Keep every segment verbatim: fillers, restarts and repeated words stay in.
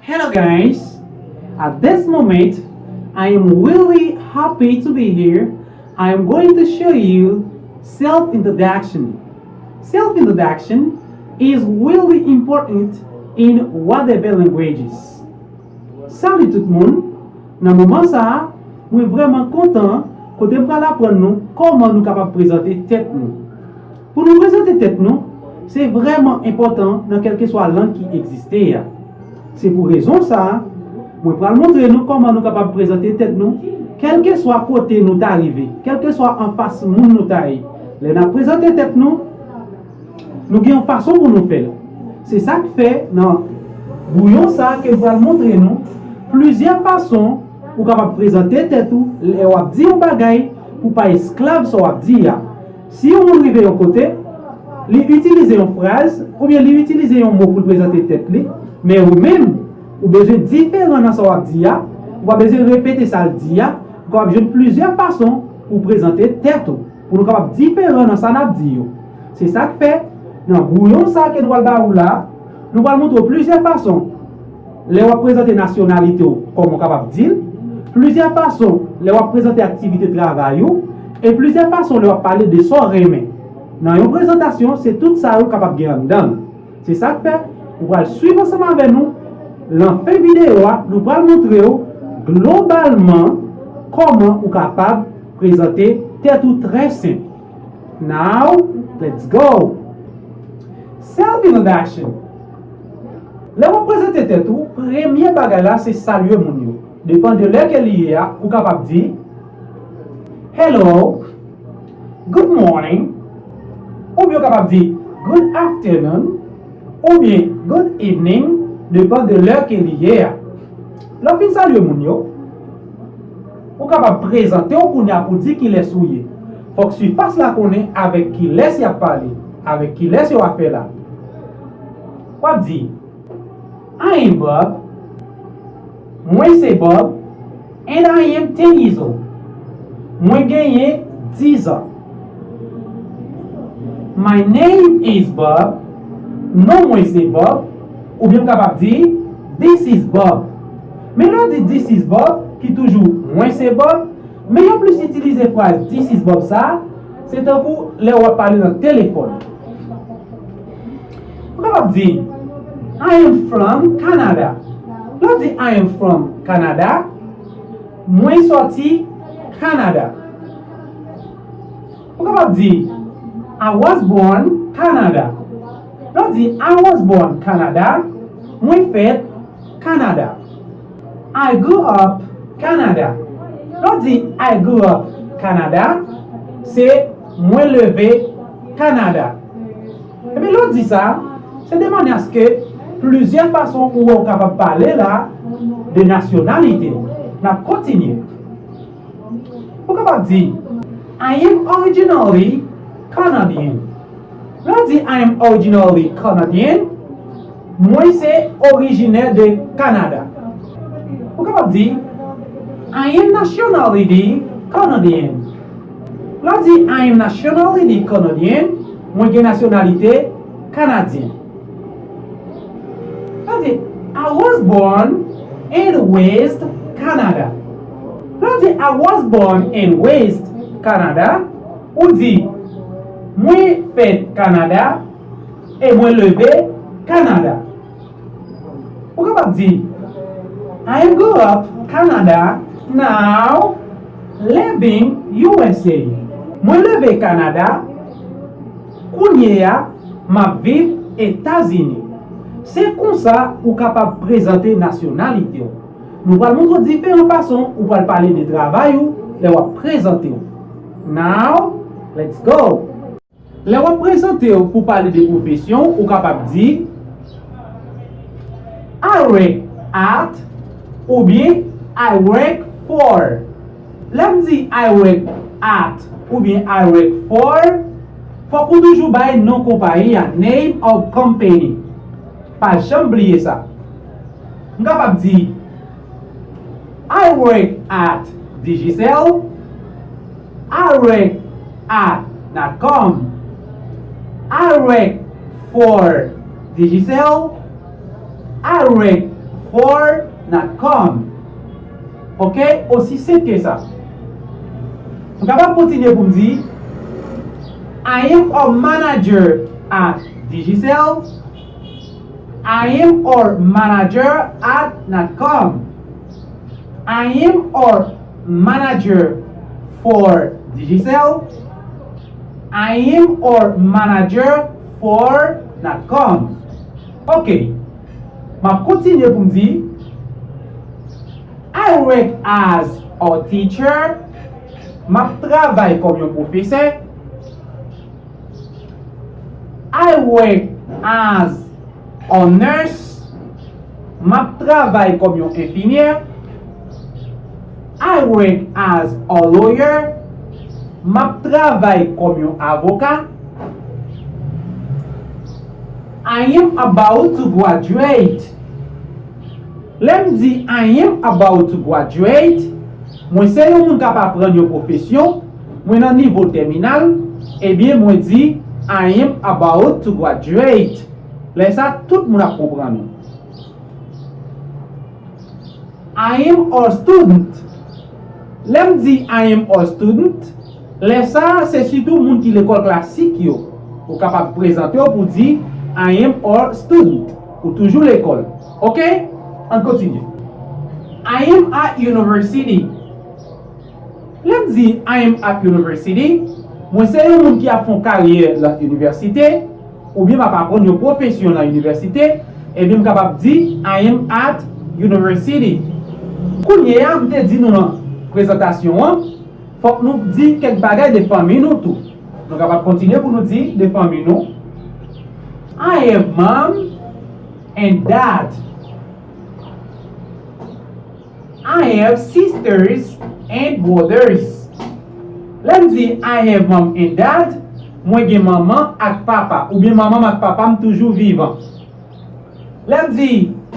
Hello guys, at this moment I am really happy to be here. I am going to show you self introduction. Self introduction is really important in whatever languages. Salut tout moun! Nan moman sa a, mwen vrèman kontan kote m pral aprann nou kòman nou kapab prezante tèt nou. Pou nou prezante tèt nou, se vrèman enpòtan nan kèlkeswa lang ki egziste a. Se pou rezon sa a, mwen pral montre nou kòman nou kapab prezante tèt nou, kèlkeswa kote nou ta rive, kèlkeswa anfas moun nou ta ye. Lè n ap prezante tèt nou, nou gen yon fason pou nou fè l. Se sa k fè nan bouyon sa a ke m pral montre nou plizyè fason ou kapab prezante tèt ou lè w ap di yon bagay pou pa esklav sa w ap di a. Si yon moun rive yon kote, li itilize yon fraz oubyen li itilize yon mo pou l prezante tèt li, men ou menm, ou bezwen diferan nan sa w ap di a, ou pa bezwen repete sa l di a, ou kapab jwenn plizyè fason pou prezante tèt ou, pou nou kapab diferan nan sa n ap di yo. Se sa k fè, nan bouyon sa ke nou pral ba ou la, nou pral montre w plizyè fason lè w ap prezante nasyonalite w, kòman w kapab di l, plizyè fason lè w ap prezante aktivite travay ou, e plizyè fason lè w ap pale de sa w renmen. Nan yon prezantasyon, se tout sa yo kapab gen anndan l. Se sa k fè, ou pral swiv ansanm avè nou. Nan fen videyo a, nou pral montre w globalman kòman ou kapab prezante tèt ou trè senp. Now, let's go! Self introduction. Lè w ap prezante tèt ou, premye bagay la se salye moun yo. Depan de lè ke li ye a, ou kapab di, "Hello, good morning," oubyen ou kapab di, "Good afternoon," oubyen "Good evening," depan de lè ke li ye a. Lè w fin salye moun yo, ou kapab prezante w kounye a pou di kilès ou ye. Fòk sifas la konnen avèk kilès y ap pale, avèk kilès yo afè la. W ap di, "I am Bob." Mwen se Bob. "And I am ten years old." Mwen genyen diz an. "My name is Bob." Non mwen se Bob. Oubyen m kapab di, "This is Bob." Men lè w di "This is Bob," ki toujou "Mwen se Bob," men yo plis itilize fraz "This is Bob" sa, se tankou lè w ap pale nan telefòn. Ou kapab di, "I am from Canada." Lè w di, "I am from Canada," mwen sòti Kanada. Ou kapab di, "I was born Canada." Lè w di, "I was born Canada," mwen fèt Kanada. "I grew up Canada." Lè w di, "I grew up Canada," se mwen leve Kanada. Epi lè w di sa, se de manyè aske plizyè fason ou wè w kapab pale la de nasyonalite w. N ap kontinye. Ou kapab di, "I am originally Canadian." Lè w di, "I am originally Canadian," mwen se orijinè de Kanada. Ou kapab di, "I am nationality Canadian." Lè w di, "I am nationality Canadian," mwen gen nasyonalite kanadyen. Lè w di, "I was born and raised Canada." Lè w di, "I was born and raised Canada," ou di, "Mwen fèt Kanada e mwen leve Kanada." Ou kapab di, "I grew up Canada, now living U S A." Mwen leve Kanada, kounye a, m ap viv Etazini. Se konsa ou kapab prezante nasyonalite w. Nou pral montre w diferan fason ou pral pale de travay ou lè w ap prezante w. Now, let's go! Lè w ap prezante w pou pale de pwofesyon, ou kapab di, "I work at," oubyen "I work for." Lè m di "I work at" oubyen "I work for," fòk ou toujou bay non konpayi a, name of company. Pa janm bliye sa. M kapab di, "I work at Digicel." "I work at Natcom." "I work for Digicel." "I work for not come. Ok? Osi senp ke sa. M kapab kontinye pou m di, I am a manager at Digicel. I am a manager at not come. I am a manager for Digicel. I am a manager for not come. Ok. M ap kontinye pou m di, I work as a teacher. M ap travay kòm yon pwofesè. I work as a nurse. M ap travay kòm yon enfimyè. I work as a lawyer. M ap travay kòm yon avoka. I am about to graduate. Lè m di I am about to graduate, mwen se yon moun k ap aprann yon pwofesyon, mwen nan nivo tèminal, ebyen mwen di I am about to graduate. Lè sa, tout moun ap konprann ou. I am a student. Lè m di I am a student, lè sa a se sitou moun ki lekòl klasik yo. Ou kapab prezante w pou di I am a student. Ou toujou lekòl. Ok? Ann kontinye. I am at university. Lè m di I am at university, mwen se yon moun ki ap fè yon karyè nan inivèsite, oubyen m ap aprann yon pwofesyon nan inivèsite, ebyen m kapab di I am at university. Kounye a, m te di nou nan prezantasyon an, fòk nou di kèk bagay de fanmi nou tou. Nou kapab kontinye pou nou di de fanmi nou. I have mom and dad. I have sisters and brothers. Lè m di I have mom and dad, mwen gen manman ak papa, oubyen manman m ak papa m toujou vivan. Lè m di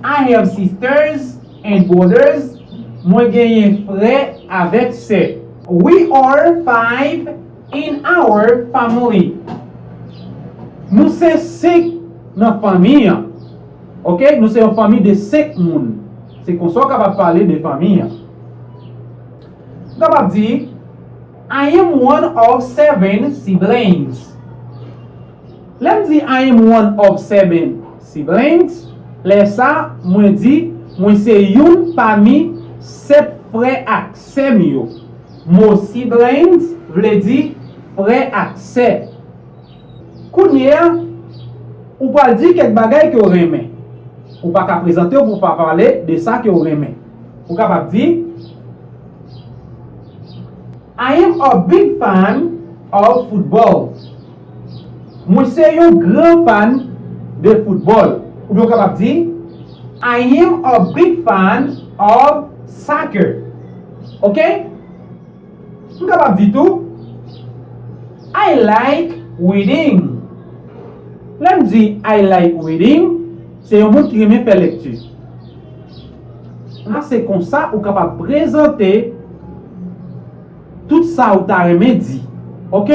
I have sisters and brothers, mwen genyen frè avèk sè. We are five in our family. Nou se senk nan fanmi an. Ok? Nou se yon fanmi de senk moun. Se konsa w kapab pale de fanmi an. Ou kapab di, I am one of seven siblings. Lè m di I am one of seven siblings, lè sa, mwen di, mwen se youn pami sèt frè ak sè m yo. Mo siblings vle di frè ak sè. Kounye a, ou pral di kèk bagay ke w renmen. Ou pa ka prezante w pou w pa pale de sa ke w renmen. Ou kapab di, I am a big fan of football. Mwen se yon gran fan de foutbòl. Oubyen w kapab di, I am a big fan of soccer. Ok? M kapab di tou, I like reading. Lè m di I like reading, se yon moun ki renmen fè lekti. La, se konsa ou kapab prezante tout sa ou ta renmen di. Ok?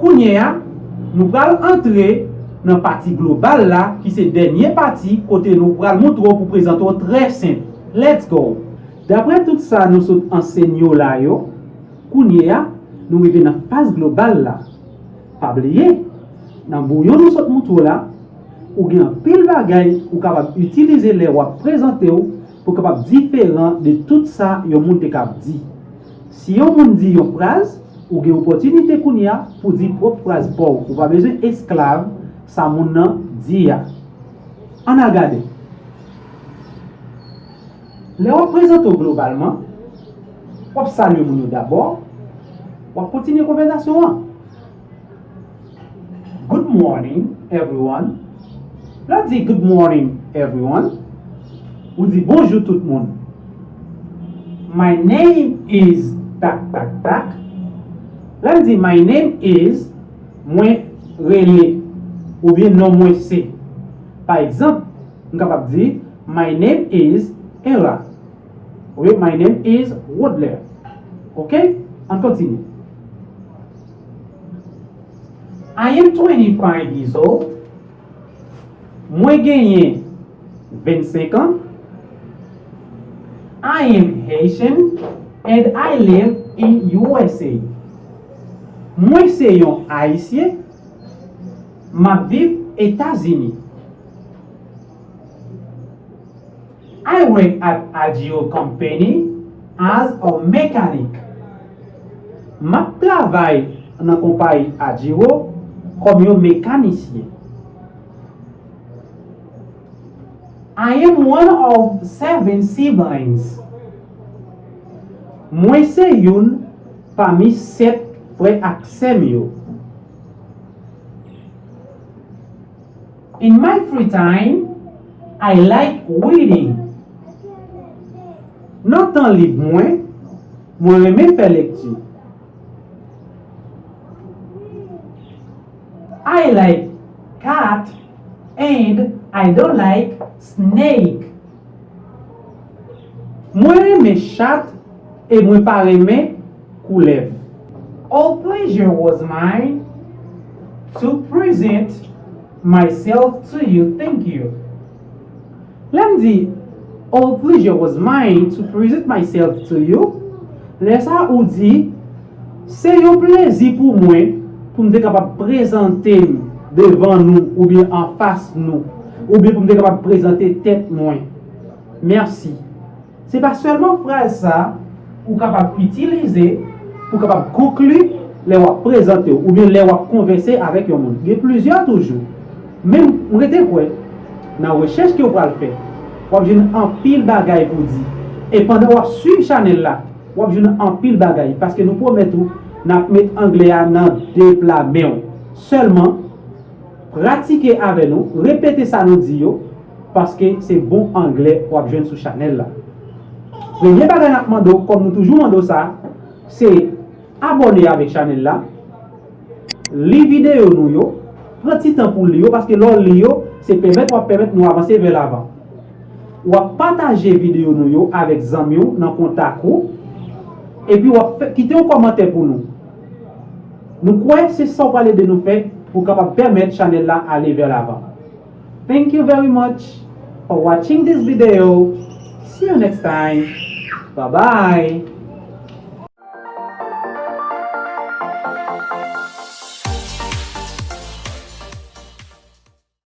Kounye a, nou pral antre nan pati global la, ki se dènye pati kote nou pral montre w pou prezante w trè senp. Let's go! Daprè tout sa nou sot ansenye w la yo, kounye a, nou rive nan faz global la. Pa bliye, nan bouyon nou sot montre w la, ou gen anpil bagay ou kapab itilize lè w ap prezante w pou kapab diferan de tout sa yon moun te kab di. Si yon moun di yon fraz, ou gen opòtinite kounye a pou di pwòp fraz pa w. Ou pa bezwen esklav sa moun nan di a. Ann al gade. Lè w ap prezante w globalman, w ap salye moun yo dabò, w ap kontinye konvèsasyon an. Good morning, everyone. Lè w di good morning, everyone, ou di bonjou tout moun. My name is tak, tak, tak. Lè m di my name is, mwen rele, oubyen non mwen se. Pa egzanp, m kapab di, my name is Era. Oubyen my name is Rodler. Ok? Ann kontinye. I am twenty-five years old. Mwen genyen vennsenk an. I am Haitian and I live in U S A. Mwen se yon Ayisyen, m ap viv Etazini. I work at Ajiro Company as a mechanic. M ap travay nan konpayi Ajiro kòm yon mekanisyen. I am one of seven siblings. Mwen se youn pami sèt frè ak sè m yo. In my free time, I like reading. Nan tan lib mwen, mwen renmen fè lekti. I like cat and I don't like snake. Mwen renmen chat e mwen pa renmen koulèv. All pleasure was mine to present myself to you. Thank you. Lè m di, "All pleasure was mine to present myself to you," lè sa ou di, "Se yon plezi pou mwen pou m te kapab prezante m devan nou oubyen anfas nou, oubyen pou m te kapab prezante tèt mwen. Mèsi." Se pa sèlman fraz sa ou kapab itilize pou kapab konkli lè w ap prezante w oubyen lè w ap konvèse avèk yon moun. Gen plizyè toujou. Men m rete kwè, nan rechèch ke w pral fè, w ap jwenn anpil bagay pou di. E pandan w ap swiv chanèl la, w ap jwenn anpil bagay, paske nou pwomèt ou n ap met anglè a nan de pla men w. Sèlman, pratike avè nou, repete sa nou di yo, paske se bon anglè w ap jwenn sou chanèl la. Premye bagay n ap mande w, kòm nou toujou mande w sa, se abòne avèk chanèl la, li videyo nou yo, pran ti tan pou li yo, paske lè w li yo, se pèmèt w ap pèmèt nou avanse vè lavan. W ap pataje videyo nou yo avèk zanmi w nan kontak ou, epi w ap fè, kite yon kòmantè pou nou. Nou kwè se sa w pral ede nou fè pou kapab pèmèt chanèl la ale vè lavan. Thank you very much for watching this video. See you next time. Bye bye.